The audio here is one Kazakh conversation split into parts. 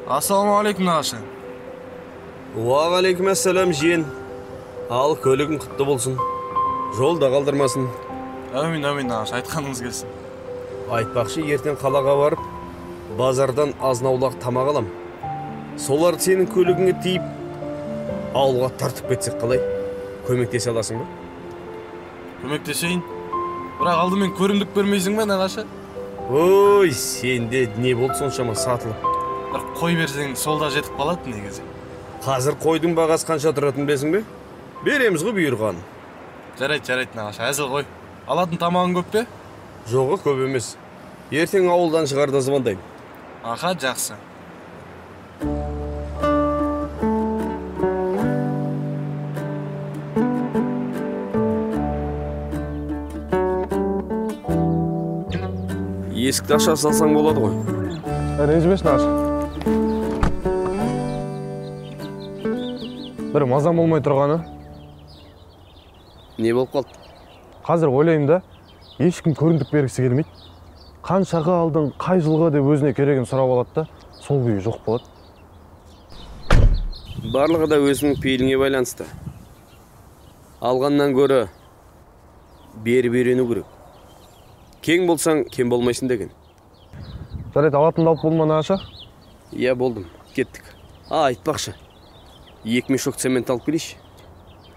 Ассалаумағалейкум, нағашы. Уағалейкум ассалам, жиен. Ал көлігің құтты болсын. Жолда қалдырмасын. Әумин, әумин, нағашы, айтқаныңыз келсін. Айтпақшы, ертең қалаға барып, базардан азын-аулақ тамақ алам. Соларды сенің көлігіңе тиіп, ауылға тартып кетсек қалай? Көмектесе аласың ба? Көмектесейін. Бірақ алдымен көрімдік бермейсің бе, нағашы? Ой, сенде не болды соншама сатылып? Бір қой берсең, сол да жетіп қалады негізі. Қазір қойдың бағасы қанша тұратынын білесің бе? Береміз ғой бұйырғанын. Жарайды, жарайды, нағашы, әзіл ғой. Алатын тамағың көп пе? Жоғы, көп емес. Ертең ауылдан шығарда звондаймын. Аха, жақсы. Есікті аша салсаң болады ғой. Ренжімеші, нағашы. Бір мазам болмай тұрғаны. Не болып қалды? Қазір ойлаймын да, ешкім көрімдік бергісі келмейді. Қаншаға алдың, қай жылға деп өзіне керегін сұрап алады да, сол күйі жоқ болады. Барлығы да өзіңнің пейіліңе байланысты. Алғаннан гөрі беріп үйрену керек. Кең болсаң, кем болмайсың деген. Жарайды, алатынды алып болма, нағашы? Иә, болдым. Кеттік. А, айтпақшы. 2 мешок цемент алып келейінші.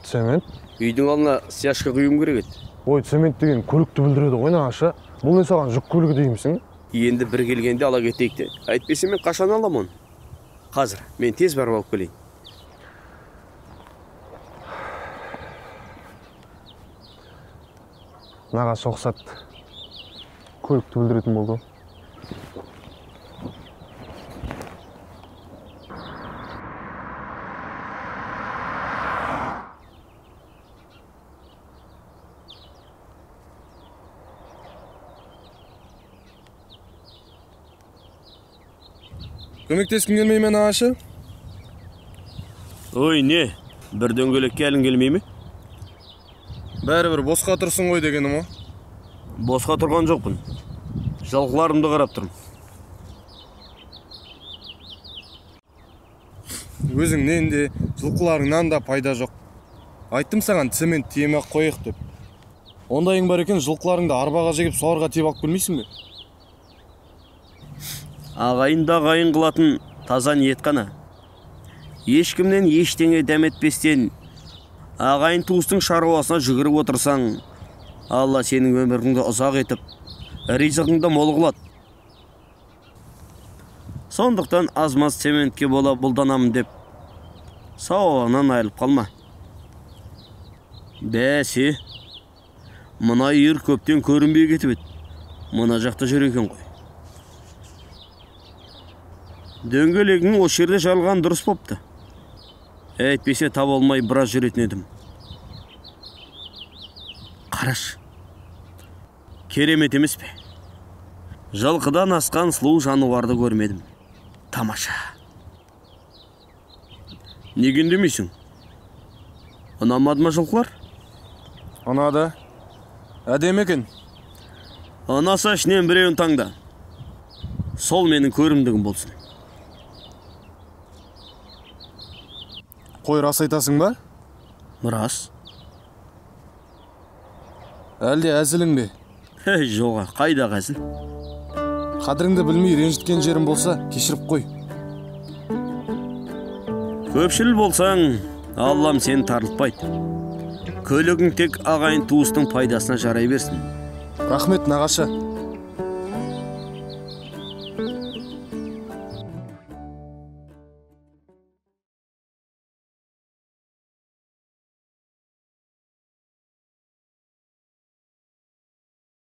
Цемент? Үйдің алдына стяжка құюым керек еді. Ой, цемент деген көлікті бүлдіреді ғой, нағашы. Бұл не саған жүк көлігі деймісің? Енді бір келгенде ала кетейік те. Әйтпесе мен қашан алам оны? Қазір мен тез барып алып келейін. Нағашы ұқсат. Көлікті бүлдіретін болды. Көмектескің келмей ме, нағашы? Ой, не? Бір дөңгелекке әлің келмей ме? Бәрібір босқа тұрсың ғой дегенім о. Босқа тұрған жоқпын. Жылқыларымды қарап тұрмын. Өзіңнен де, жылқыларыңнан да пайда жоқ. Айттым саған, цемент тиемей ақ қояйық деп. Ондайың бар екен, жылқыларыңды арбаға жегіп, соларға тиеп алып келмейсің бе? Ағайынды ағайын қылатын таза ниет қана. Ешкімнен ештеңе дәметпестен ағайын туыстың шаруасына жүгіріп отырсаң, Алла сенің өміріңді ұзақ етіп, ризығыңды мол қылады. Сондықтан аз-маз цементке бола бұлданамын деп сауабынан айырылып қалма. Бәсе, мына үйір көптен көрінбей кетіп еді. Мына жақта жүр екен ғой. Дөңгелегің осы жерде жарылған дұрыс бопты. Әйтпесе таба алмай біраз жүретін едім. Қараш, керемет емес пе? Жылқыдан асқан сұлу жануарды көрмедім. Тамаша. Неге үндемейсің? Ұнамады ма жылқылар? Ұнады. Әдемі екен. Ұнаса ішінен біреуін таңда. Сол менің көрімдігім болсын. Қой, рас айтасың ба? Рас. Әлде әзілің бе? Әй, жоға, қайдағы әзіл? Қадіріңді білмей ренжіткен жерім болса, кешіріп қой. Көпшіл болсаң, Аллам сені тарылтпайды. Көлігің тек ағайын туыстың пайдасына жарай берсін. Рахмет, нағашы.